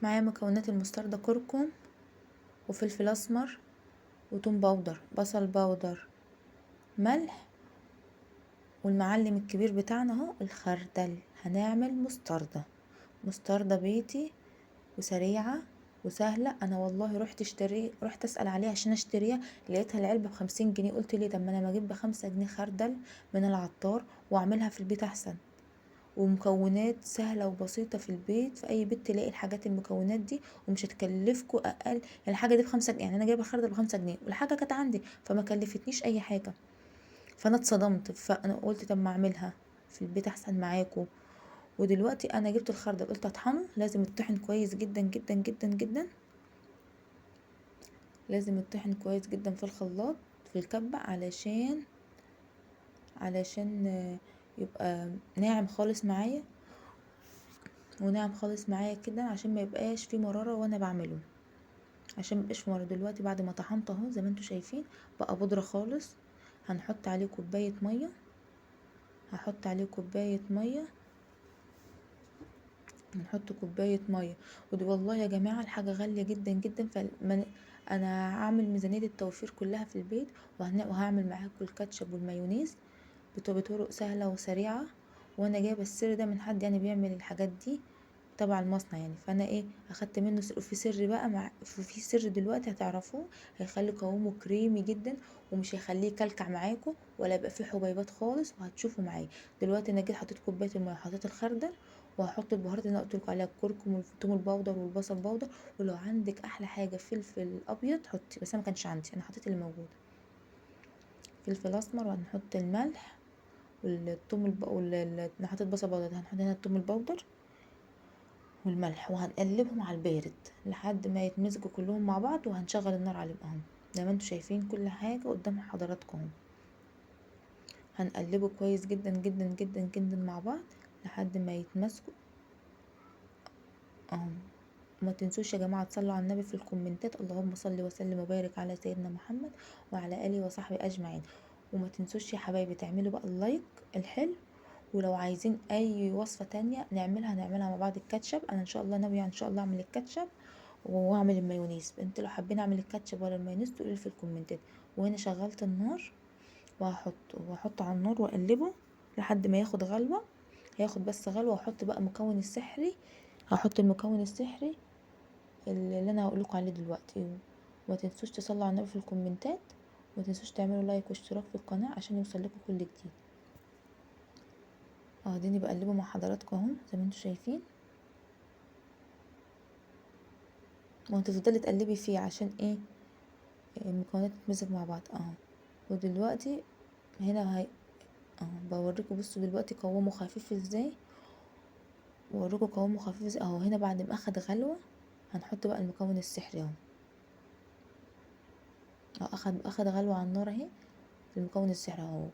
معايا مكونات المستردة: كركم وفلفل اسمر وتوم powder، بصل powder، ملح، والمعلم الكبير بتاعنا اهو الخردل. هنعمل مستردة، مستردة بيتي وسريعة وسهلة. انا والله رحت اسأل عليها عشان اشتريها، لقيتها العلبة ب50 جنيه. قلت ليه؟ طب ما انا ما اجيب ب5 جنيه خردل من العطار واعملها في البيت احسن. ومكونات سهلة وبسيطة في البيت، في اي بيت تلاقي الحاجات المكونات دي، ومش هتكلفكوا اقل. يعني الحاجة دي ب5 جنيه، يعني انا جايبة الخردل ب5 جنيه والحاجة كانت عندي، فما كلفتنيش اي حاجة. فانا اتصدمت، فانا قلت طب ما اعملها في البيت احسن معاكم. ودلوقتي انا جبت الخردل قلت اطحنه، لازم يطحن كويس جدا جدا جدا جدا، لازم يطحن كويس جدا في الخلاط في الكبة، علشان يبقى ناعم خالص معايا، وناعم خالص معايا كده، عشان ما يبقاش فيه مرارة وانا بعمله، عشان ما يبقاش فيه مرارة. دلوقتي بعد ما طحنته اهو زي ما انتوا شايفين بقى بودرة خالص. هنحط عليه كوباية مية، هحط عليه كوباية مية، هنحط كوباية مية. ودي والله يا جماعة الحاجة غالية جدا جدا، انا هعمل ميزانية التوفير كلها في البيت، وهعمل معاكم الكاتشب والمايونيز بطرق سهلة وسريعة. وانا جايبة السر ده من حد بيعمل الحاجات دي تبع المصنع فانا اخدت منه سر. وفي سر بقى مع، في سر دلوقتي هتعرفوه هيخلي قوامه كريمي جدا، ومش هيخليه يكلكع معاكم ولا يبقى فيه حبيبات خالص، وهتشوفوا معايا. دلوقتي انا جيت حطيت كوبايه الميه، حطيت الخردل، وهحط البهارات اللي انا قلت لكم عليها، الكركم والثوم ال powder والبصل powder، ولو عندك احلى حاجه فلفل ابيض حطي، بس انا ما كانش عندي، انا حطيت اللي موجود، فلفل اسمر. وهنحط الملح والثوم انا حطيت بصل powder، هنحط هنا الثوم ال powder والملح، وهنقلبهم على البارد لحد ما يتمزجوا كلهم مع بعض، وهنشغل النار عليهم اهو زي ما انتم شايفين كل حاجه قدام حضراتكم اهو. هنقلبه كويس جدا جدا جدا جدا مع بعض لحد ما يتماسكوا اهو. ما تنسوش يا جماعه تصلوا على النبي في الكومنتات، اللهم صل وسلم وبارك على سيدنا محمد وعلى اله وصحبه اجمعين. وما تنسوش يا حبايبي تعملوا بقى ال like الحلو، ولو عايزين اي وصفه تانية نعملها مع بعض. الكاتشب انا ان شاء الله ناويه ان شاء الله اعمل الكاتشب واعمل المايونيز. انتوا لو حابين اعمل الكاتشب ولا المايونيز تقولوا لي في الكومنتات. وهنا شغلت النار وهحطه على النار واقلبه لحد ما ياخد غلوه، هياخد بس غلوه. واحط بقى المكون السحري، هحط المكون السحري اللي انا هقولكوا عليه دلوقتي. وما تنسوش تصلوا على النبي في الكومنتات، وما تنسوش تعملوا like واشتراك في القناه عشان يوصل لكم كل جديد. اديني بقلبه مع حضراتكم اهو زي ما انتم شايفين، وهتفضلي تقلبي فيه عشان ايه المكونات تتمزج مع بعض اهو. ودلوقتي هنا هي اهو بوريكم، بصوا دلوقتي قوامه خفيف ازاي، بوريكم قوامه خفيف ازاي اهو. هنا بعد ما اخد غلوه هنحط بقى المكون السحري اهو، اهو اخد غلوه على النار اهي. المكون السحري اهو،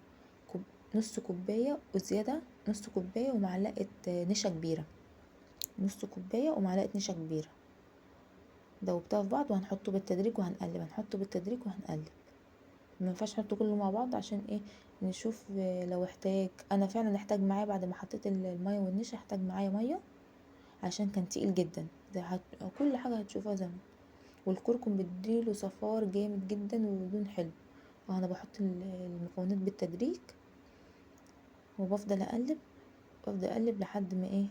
نص كوبايه وزياده، نص كوبايه ومعلقه نشا كبيره، نص كوبايه ومعلقه نشا كبيره، دوبتها في بعض. وهنحطه بالتدريج وهنقلب، هنحطه بالتدريج وهنقلب، ما ينفعش نحطه كله مع بعض عشان ايه نشوف لو احتاج. انا فعلا احتاج معايا بعد ما حطيت الميه والنشا، احتاج معايا ميه عشان كان تقيل جدا. ده كل حاجه هتشوفوها زي ما، والكركم بيديله صفار جامد جدا ولون حلو. وانا بحط المكونات بالتدريج وبفضل اقلب، بفضل اقلب لحد ما ايه